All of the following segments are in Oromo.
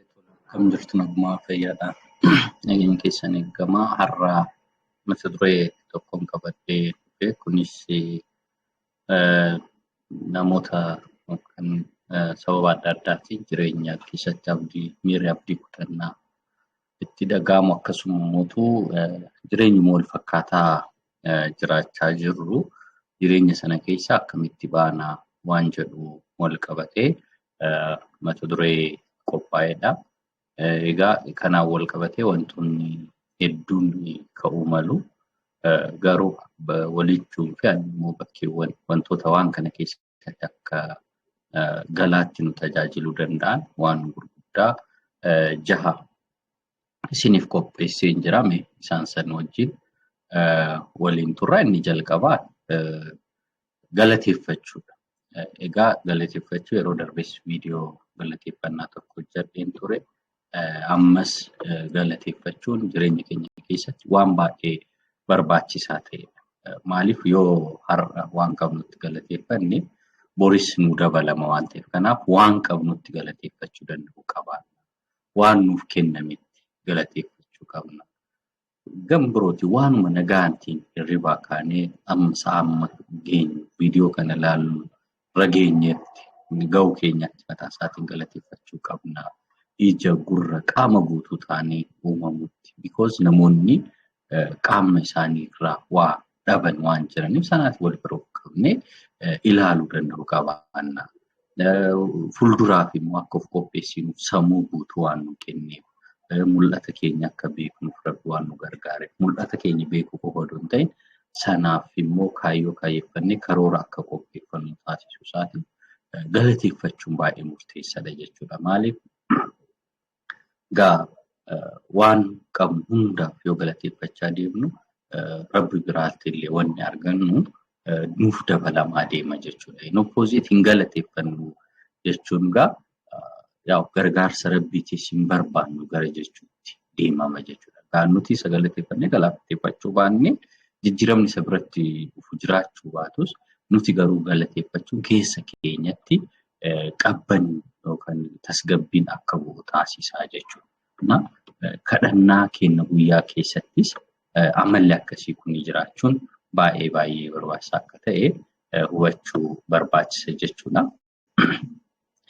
Akkam jirtu, nagumaa, fayyaadha? Nageenya keessan eegamaa. Har'a mata duree tokkoon qabadhee dhufe. Kunis namoota kan sababa adda addaatiin jireenya keessatti abdii, miirri abdii kutannaa itti dhaga'amu, akkasuma immoo jireenyuma wal fakkaataa jiraachaa jirru, jireenya sana keessa akkamitti baanaa waan jedhu wal qabatee mata duree qophaa'edha. Egaa kanaan wal qabatee wantoonni hedduun ka'uu malu. Garuu waliin fi immoo bakkeewwan wantoota waan kana keessatti akka galaatti nu tajaajiluu danda'an waan gurguddaa jaha isiniif qopheessee jira. Isaan san wajjin waliin turra. Inni jalqabaa galateeffachuudha. Egaa galateeffachuu yeroo darbes viidiyoo galateeffannaa tokko hojjedheen ture. Ammas galateeffachuun jireenya keenya keessatti waan baay'ee barbaachisaa ta'edha. Maaliif, yoo har'a waan qabnutti galateeffanne boris nu dabalama waan ta'eef. Kanaaf waan qabnutti galateeffachuu danda'uu qabaanna. Waan nuuf kennametti galateeffachuu qabna. Gama birooti, waanuma nagaantiin hirribaa kaanee amma sa'a amma geenyu viidiyoo kana ilaallu irra geenyetti ga'uu keenyatti mataa isaatiin galateeffachuu qabna. Ija, gurra, qaama guutuu taanee uumamutti. Because namoonni qaama isaanii irraa waa dhaban waan jiraniif sanaaf wal bira qabnee ilaaluu danda'uu qabaanna. Fuulduraaf immoo akka of qopheessinuuf sammuu guutuu waan nu kenneef, mul'ata keenya akka beeknuuf Rabbi waan nu gargaareef, mul'ata keenya beekuu qofa odoo hin ta'in sanaaf immoo kaayyoo kaayyeffannee karoora akka qopheeffannu taasisuu isaatiin galateeffachuun baay'ee murteessaadha jechuudha. Maaliif gaa, waan qabnu hundaaf yoo galateeffachaa deemnu Rabbi biraatti illee wanni argannu nuuf dabalamaa deema jechuudha. In opposite, hin galateeffannu jechuun gaa gargaarsa Rabbiitis hin barbaannu gara jechuutti deemama jechuudha. Gaa nuti isa galateeffannee galateeffachuu baannee jijjiiramni isa biratti dhufu jiraachuu baatus, nuti garuu galateeffachuun keessa keenyatti qabbanni yookaan tasgabbiin akka bu'u taasisaa jechuudha. Kadhannaa keenya guyyaa keessattis amalli akkasii kun jiraachuun baay'ee baay'ee barbaachisaa akka ta'e hubachuu barbaachisa jechuudha.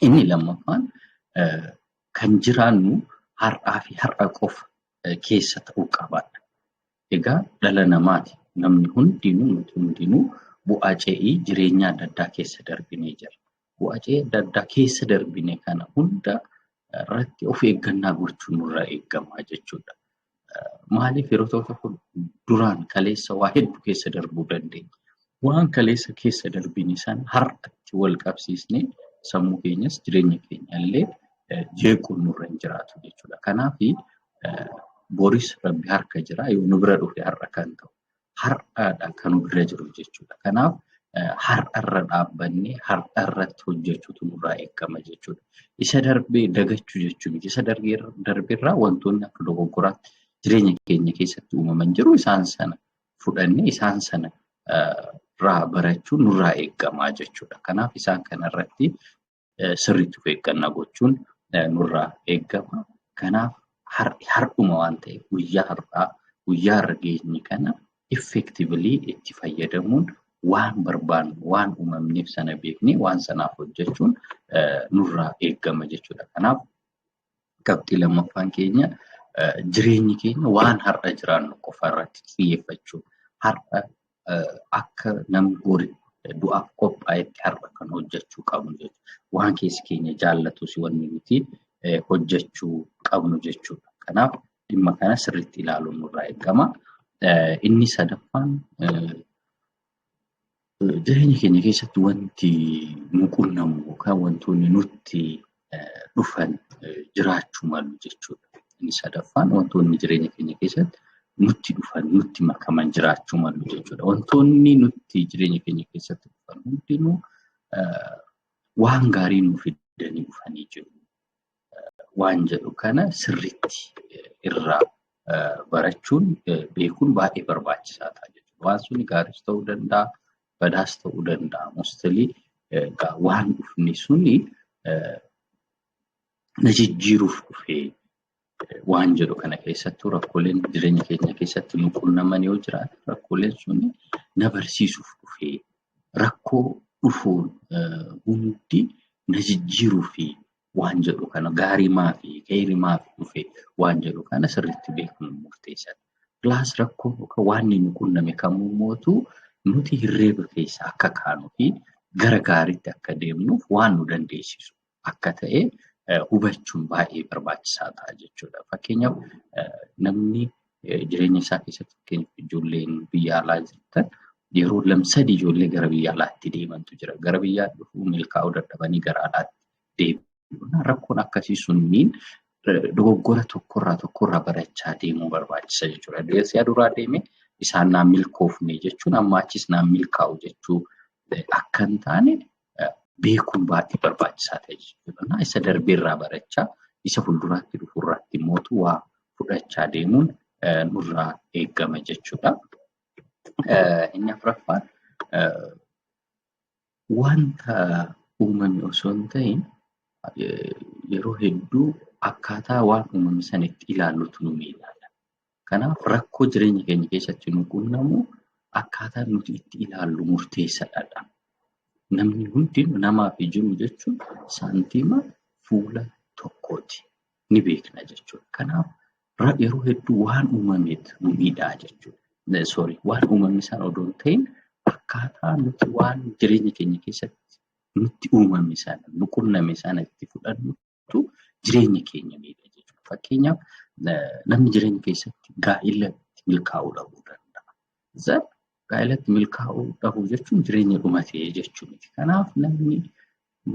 Inni lammaffaan, kan jiraannu har'aa fi har'a qofa keessa ta'uu qabaadha. Egaa dhala namaati. Namni hundinuu, nuti hundinuu bu'aa ce'ii jireenya adda addaa keessa darbinee jira. Bu'aa ce'ii adda addaa keessa darbine kana hunda irratti of eeggannaa gochuun nurraa eegama jechuudha. Maaliif, yeroo tokko tokko duraan kaleessa waa hedduu keessa darbuu dandeenya. Waan kaleessa keessa darbine sana har'atti wal qabsiisnee sammuu keenyas jireenya keenya illee jeequun nurra hin jiraatu jechuudha. Kanaaf boris Rabbi harka jira, yoo nu bira dhufe har'a kan ta'u har'aadha kan nu bira jiru jechuudha. Kanaaf har'arra dhaabbannee har'arratti hojjechuutu nurraa eegama jechuudha. Isa darbee dagachuu jechuu miti. Isa darbeerraa wantoonni akka dogoggoraatti jireenya keenya keessatti uumaman jiru, isaan sana fudhannee isaan sana irraa barachuun nurraa eegamaa jechuudha. Kanaaf isaan kanarratti sirriitti of eeggannaa gochuun nurraa eegama. Kanaaf har'i har'uma waan ta'eef guyyaa har'aa, guyyaa har'a geenye kana effectively itti fayyadamuun, waan barbaannu, waan uumamneef sana beeknee waan sanaaf hojjechuun nurraa eegama jechuudha. Kanaaf qabxii lammaffaan keenya, jireenyi keenya waan har'a jiraannu qofa irratti xiyyeeffachuu. Har'a akka namni bori du'aaf qophaa'etti har'a kan hojjechuu qabnu jechuudha. Waan keessi keenya jaallatus wanni nuti hojjechuu qabnu jechuudha. Kanaaf dhimma kana sirriitti ilaaluun nurraa eegama. Inni sadaffaan, jireenya keenya keessatti wanti nu qunnamu yookaan wantoonni nutti dhufan jiraachuu malu jechuudha. Inni sadaffaan, wantoonni jireenya keenya keessatti nutti dhufan, nutti makaman jiraachuu malu jechuudha. Wantoonni nutti jireenya keenya keessatti dhufan hundinuu waan gaarii nu fidanii dhufanii jiru. Waan jedhu kana sirriitti irraa barachuun, beekuun baay'ee barbaachisaa ta'a jechuudha. Waan suni gaariis ta'uu danda'a, badaas ta'uu danda'a. Mostly waan dhufne suni Na jijjiiruuf dhufee waan jedhu kana keessattuu rakkooleen jireenya keenya keessatti nu qunnaman yoo jiraate, rakkooleen suni na barsiisuuf dhufee, rakkoo dhufuun hundi na jijjiiruu fi waan jedhu kana, gaariimaa fi keerimaa fi dhufe waan jedhu kana sirriitti beekuun murteessaadha. Plus rakkoo yookaan waan nu qunname kamuu mootu nuti hirreeba keessa akka kaanuu fi gara gaariitti akka deemnuuf waan nu dandeessisu akka ta'e hubachuun baay'ee barbaachisaa ta'a jechuudha. Fakkeenyaaf, namni jireenya isaa keessatti, fakkeenyaaf ijoolleen biyya alaa jirtan, yeroo lamsadii ijoollee gara biyya alaatti deemantu jira. Gara biyyaa dhufuu milkaa'uu dadhabanii gara alaatti deebi'u. Rakkoon akkasii sunniin dogoggora tokkorraa tokkorraa barachaa deemuu barbaachisa jechuudha. Si'a duraa deeme isaan naan milkoofne jechuun amma achis naan milkaa'u jechuu akka hin taane beekuun baay'ee barbaachisaa ta'e jechuudha. Isa darbeerraa barachaa, isa fuulduraatti dhufurraatti immoo waa fudhachaa deemuun nurraa eegama jechuudha. Inni afuraffaan, wanta uumame osoo hin ta'in yeroo hedduu akkaataa waan uumame sana itti ilaallutu nu miidha. Kanaaf rakkoo jireenya keenya keessatti nu qunnamu akkaataa nuti itti ilaallu murteessaadha. Namni hundi namaa fi jiru jechuun saantiima fuula tokkooti. Ni beekna jechuudha. Kanaaf yeroo hedduu waan uumameet nu miidhaa jechuudha. Sorry, waan uumame sana odoo hin ta'in akkaataa nuti waan jireenya keenya keessatti nutti uumame sana, nu qunname sana itti fudhannutu jireenya keenya miidha jechuudha. Fakkeenyaaf, namni jireenya keessatti gaa'elatti milkaa'uu dhabuu danda'a. Gaa'elatti milkaa'uu dhabuu jechuun jireenya dhumatee jechuu miti. Kanaaf namni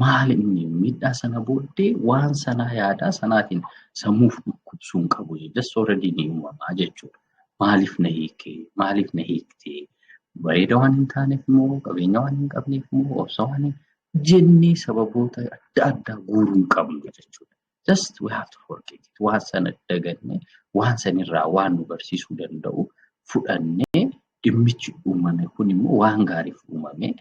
maal inni miidhaa sana booddee waan sanaa yaadaa sanaatiin sammuuf dhukkubsuu hin qabu. Just already ni uumamaa jechuudha. Maaliif na hiikee? Maaliif na hiiktee? Bareeda waan hin taaneef moo, qabeenya waan hin qabneef moo, obsa waan hin jennee sababoota adda addaa guuruu hin qabnu jechuudha. Just we have to forget it. Waan sana dagannee, waan sanirraa waan nu barsiisuu danda'u fudhannee, dhimmichi uumame kun immoo waan gaariif uumame,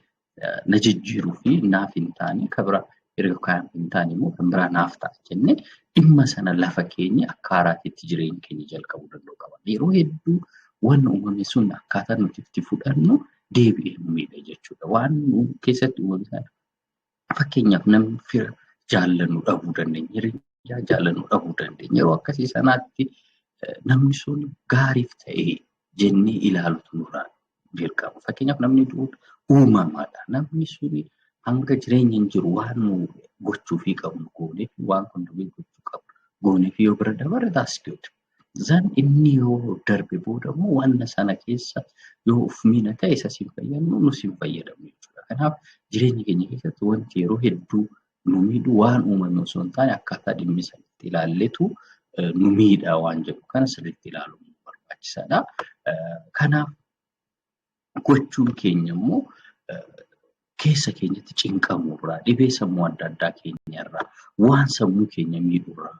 na jijjiiruu fi naaf hin taane kan biraa erga kan hin taane immoo kan biraa naaf ta'a jennee dhimma sana lafa keenya akka haaraatti jireenya keenya jalqabuu danda'u qaba. Yeroo hedduu wanni uumame sun akkaataa nuti itti fudhannu deebi'ee nu miidha jechuudha. Waan nu keessatti uumame sana, fakkeenyaaf, namni fira jaallannu dhabuu dandeenya. Hiriyaa jaallannu dhabuu dandeenya. Yeroo akkasii sanaatti namni sun gaariif ta'ee jennee ilaalutu nurraa dirqama. Fakkeenyaaf, namni du'uun uumamaadha. Namni suni hanga jireenya hin jiru waan nu gochuufii qabnu goonee fi waan contribute gochuu qabnu goonee fi yoo bira dabarre, that's good. Zan inni yoo darbe booda immoo wanna sana keessa yoo of miina ta'e, isa siin fayyadnu, nu siin fayyadamu jechuudha. Kanaaf jireenya keenya keessatti wanti yeroo hedduu nu miidhu waan uumame osoo hin taane akkaataa dhimmi sana itti ilaalletu nu miidha waan jedhu kana sirriitti ilaaluun barbaachisaadha. Kanaaf gochuun keenya immoo keessa keenyatti cinqamuurraa, dhibee sammuu adda addaa keenyarraa, waan sammuu keenya miidhurraa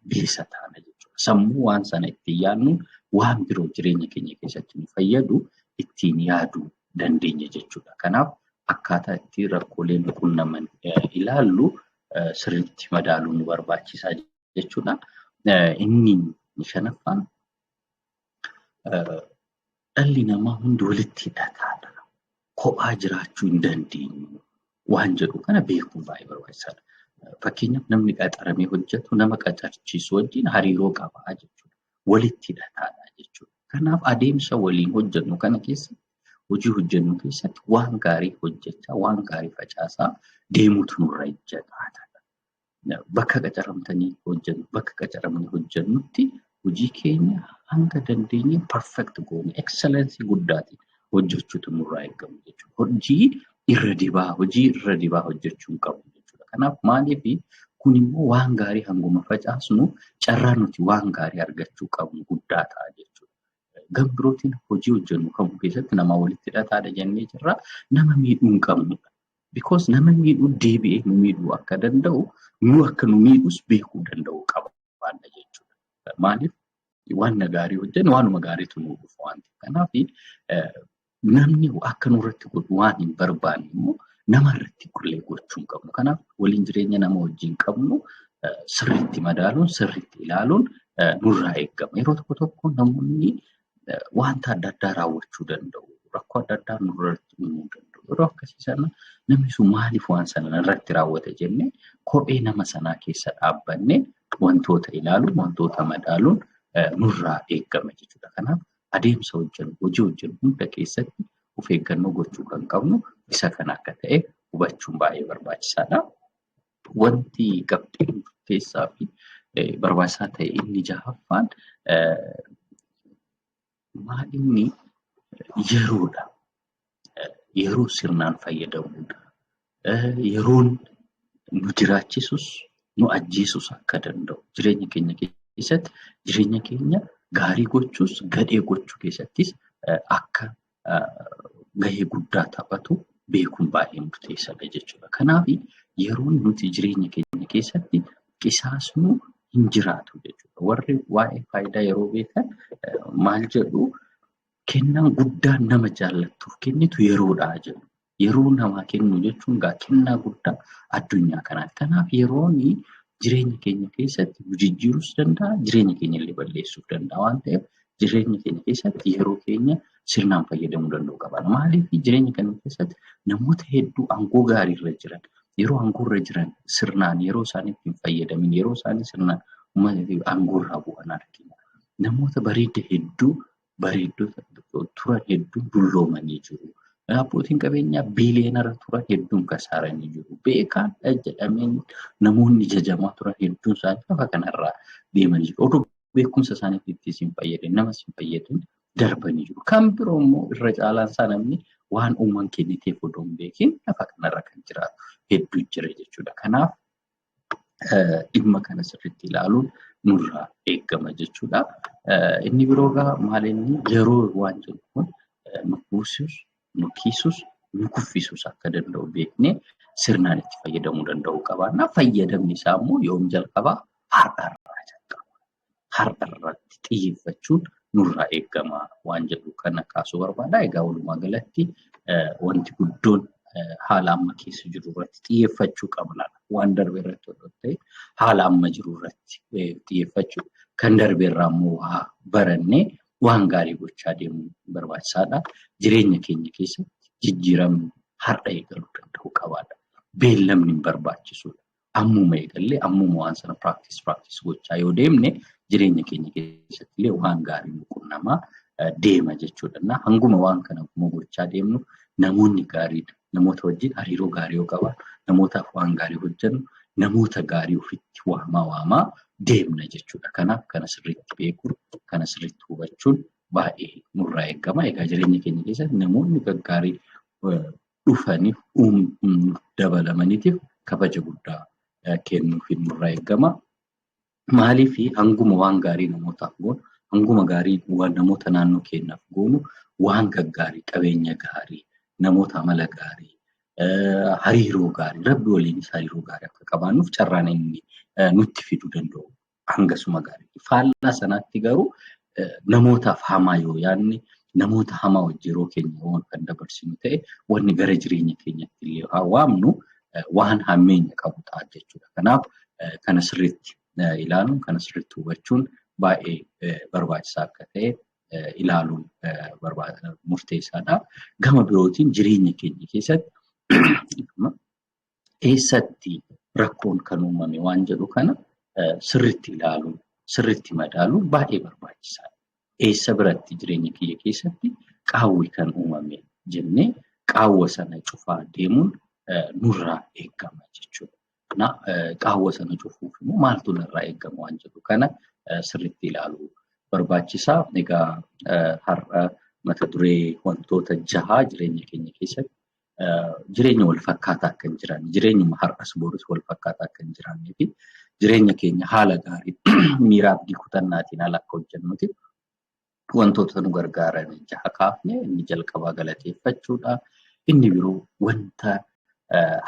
bilisa taana jechuudha. Sammuu waan sana ittiin yaadnu waan biroo jireenya keenya keessatti nu fayyadu ittiin yaaduu dandeenya jechuudha. Kanaaf akkaataa itti rakkoolee nu qunnaman ilaallu sirriitti madaaluun nu barbaachisaa jechuudha. Inni shanaffaan, dhalli namaa hundi walitti hidhataadha. Kophaa jiraachuu hin dandeenyu waan jedhu kana beekuun baay'ee barbaachisaadha. Fakkeenyaaf, namni qaxaramee hojjetu nama qacarchiisu wajjin hariiroo qaba jechuudha. Walitti hidhataadha jechuudha. Kanaaf adeemsa waliin hojjennu kana keessatti, hojii hojjennu keessatti waan gaarii hojjechaa, waan gaarii facaasaa deemuutu nurra ejjetaadha. Bakka qacaramtanii hojjennu, bakka qacaramanii hojjennutti hojii keenya hanga dandeenye perfect goone, excellence guddaatiin hojjechuutu nurraa eegamu jechuudha. Hojii irra dibaa hojjechuu hin qabnu jechuudha. Kanaaf maaliif kun immoo waan gaarii hanguma facaasnu carraa nuti waan gaarii argachuu qabnu guddaa ta'a jechuudha. Gama birootiin hojii hojjennu kamuu keessatti nama walitti hidhataadha jennee jirra. Nama miidhuu hin qabnudha. Because nama miidhuu deebi'ee nu miidhuu akka danda'u, nu akka nu miidhus beekuu danda'uu qaba jechuudha. Maaliif waan gaarii hojjennu waanuma gaariitu nu dhufa waan ta'eef. Kanaaf namni akka nurratti godhu waan hin barbaanne immoo namarratti illee gochuu hin qabnu. Kanaaf waliin jireenya nama wajjin qabnu sirriitti madaaluun, sirriitti ilaaluun nurraa eegama. Yeroo tokko tokko namoonni wanta adda addaa raawwachuu danda'u. Rakkoo adda addaa nurratti uumuu danda'u. Yeroo akkasii sana namni sun maaliif waan sana irratti raawwate jennee kophee nama sanaa keessa dhaabbannee wantoota ilaaluun, wantoota madaaluun nurraa eegama jechuudha. Kanaaf adeemsa hojjennu, hojii hojjennu hunda keessatti of eeggannoo gochuu kan qabnu isa kana akka ta'e hubachuun baay'ee barbaachisaadha. Wanti qabxii murteessaa fi barbaachisaa ta'e inni jahaffaan maal inni yeroodha. Yeroo sirnaan fayyadamuudha. Yeroon nu jiraachisus nu ajjeesus akka danda'u jireenya keenya keessatti jireenya keenya gaarii gochuus gadhee gochuu keessattis akka gahee guddaa taphatu beekuun baay'ee murteessaadha jechuudha. Kanaaf yeroon nuti jireenya keenya keessatti qisaasnu hin jiraatu jechuudha. Warri waa'ee faayidaa yeroo beekan maal jedhu, kennaan guddaan nama jaallattuuf kennitu yeroodha jedhu. Yeroo namaa kennu jechuun egaa kennaa guddaa addunyaa kanaati. Kanaaf yeroon jireenya keenya keessatti nu jijjiiruus danda'a, jireenya keenya illee balleessuuf danda'a waan ta'eef jireenya keenya keessatti yeroo keenya sirnaan fayyadamuu danda'uu qabna. Maaliif jireenya kana keessatti namoota hedduu aangoo gaarii irra jiran, yeroo aangoo irra jiran sirnaan yeroo isaan itti hin fayyadamin, yeroo isaanii sirnaan aangoo irraa bu'an argina. Namoota bareeda hedduu bareeddota turan hedduun dulloomanii jiru. Abbootiin qabeenyaa biiliyeenara turan hedduun kasaaranii jiru. Beekaadha jedhamee namoonni jajamaa turan hedduun isaanii lafa kanarraa deemanii jiru. Oduu beekumsa isaaniitti ittiin hin fayyadin, namas hin fayyadin darbanii jiru. Kan biroo immoo irra caalaan isaa namni waan uumaan kenniteef odoo hin beekin lafa kanarra kan jiraatu hedduu jira jechuudha. Kanaaf dhimma kana sirriitti ilaaluun nurraa eegama jechuudha. Inni biroo egaa maal inni yeroo waan jennu kun nu kuusus, nu kiisus, nu kuffisus akka danda'u beeknee sirnaan itti fayyadamuu danda'uu qabaanna. Fayyadamni isaa immoo yoom jalqabaa? Har'arraa jalqaba. Har'arratti xiyyeeffachuun nurraa eegama waan jedhu kana kaasuu barbaada. Egaa walumaa galatti wanti guddoon haala amma keessa jiru irratti xiyyeeffachuu qabna. Waan darbe irratti odoo ta'e haala amma jiru irratti xiyyeeffachuu, kan darbe irraa immoo waa barannee waan gaarii gochaa deemuun barbaachisaadha. Jireenya keenya keessatti jijjiiramni har'a eegaluu danda'u qabaadha. Beellamni hin barbaachisudha. Ammuma eegallee ammuma waan sana practice gochaa yoo deemne jireenya keenya keessatti illee waan gaarii nu qunnamaa deema jechuudha. Hanguma waan kana gochaa deemnu namoonni gaariin namoota wajjin hariiroo gaarii yoo qabaannu, namootaaf waan gaarii hojjennu, namoota gaarii ofitti waamaa waamaa deemna jechuudha. Kanaaf kana sirriitti beekuun, kana sirriitti hubachuun baay'ee nurraa eegama. Egaa jireenya keenya keessatti namoonni gaggaarii dhufaniif dabalamaniitiif kabaja guddaa kennuufiin nurraa eegama. Maaliif hanguma waan gaarii namootaaf goonu, hanguma gaarii namoota naannoo keenyaaf goonu, waan gaggaarii, qabeenya gaarii, namoota amala gaarii, hariiroo gaarii, rabbi waliinis hariiroo gaarii akka qabaannuuf carraan inni nutti fiduu danda'u hangasuma gaarii. Faallaa sanaatti garuu namootaaf hamaa yoo yaadne, namoota hamaa wajjin yeroo keenya yoo kan dabarsinu ta'e, wanni gara jireenya keenyatti illee haa waamnu waan hammeenya qabu ta'a jechuudha. Kanaaf kana sirriitti ilaaluun, kana sirriitti hubachuun baay'ee barbaachisaa akka ta'e ilaaluun murteessaadha. Gama birootiin jireenya keenya keessatti eessatti rakkoon kan uumame waan jedhu kana sirriitti ilaaluun, sirriitti madaaluun baay'ee barbaachisaadha. Eessa biratti jireenya kiyya keessatti qaawwi kan uumame jennee qaawwa sana cufaa deemuun nurraa eegama jechuudha. Qaawwa sana cufuuf immoo maaltu narraa eegama waan jedhu kana sirriitti ilaaluu barbaachisaa. Egaa har'a mata duree wantoota jahaa jireenya keenya keessatti jireenya wal fakkaataa akka hin jiraanne, jireenyuma har'as borus wal fakkaataa akka hin jiraannee fi jireenya keenya haala gaarii miira abdii kutannaatiin haala akka hojjennuti wantoota nu gargaaran jaha kaafne. Inni jalqabaa galateeffachuudha. Inni biroo wanta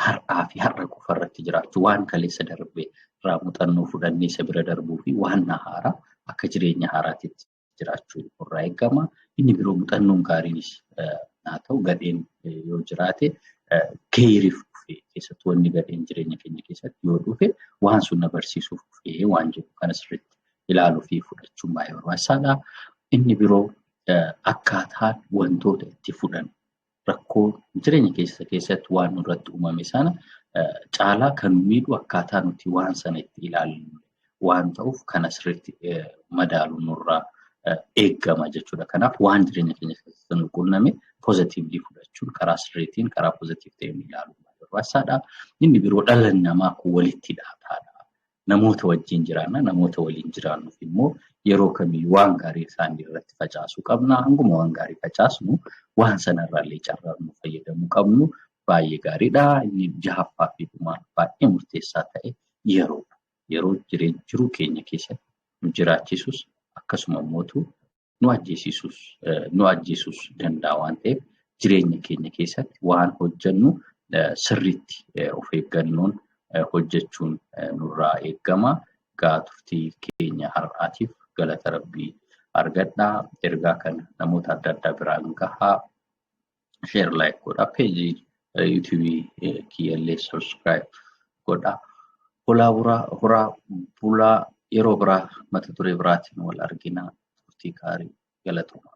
har'aa fi har'a qofa irratti jiraachuu, waan kaleessa darbe irraa muuxannoo fudhannee isa bira darbuu fi waan haaraa akka jireenya haaraatti jiraachuu irraa eegama. Inni biroo muuxannoon gaariinis haa ta'u gadheen yoo jiraate keeriif dhufe, keessattuu wanni gadheen jireenya keenya keessatti yoo dhufe, waan sun na barsiisuuf dhufe waan jedhu kana sirriitti ilaaluu fi fudhachuun baay'ee barbaachisaadha. Inni biroo akkaataan wantoota itti fudhan, rakkoo jireenya keessatti waan nurratti uumame sana caalaa kan miidhu akkaataa nuti waan sana itti ilaallu waan ta'uuf, kana sirriitti madaaluun nurraa eeggama jechuudha. Kanaaf waan jireenya keenya keessatti nu qunname positively fudhachuun, karaa sirriitiin, karaa positive ta'een ilaaluun barbaachisaadha. Inni biroo dhala namaa kun walitti hidhataadha. Namoota wajjin jiraanna, namoota waliin jiraannuuf immoo yeroo kamiyyuu waan gaarii isaan irratti facaasuu qabna. Hanguma waan gaarii facaasnu waan sanarraallee carraa nu fayyadamuu qabnu baay'ee gaariidha. Inni jahaffaa fi dhumaa baay'ee murteessaa ta'e yeroodha. Yeroo jiruu keenya keessatti nu jiraachisus akkasuma immoo nu ajjeesuus danda'a waan ta'eef, jireenya keenya keessatti waan hojjennu sirriitti of eeggannoon hojjechuun nurraa eeggama. Egaa turtii keenya har'aatiif galata Rabbii argadhaa. Ergaa kana namoota adda addaa biraan gahaa. Share, like godhaa. Peejii YouTubeii kiyyallee subscribe godhaa. Holaa horaa bulaa, yeroo biraa mata duree biraatiin wal argina. Turtii gaarii, galatooma.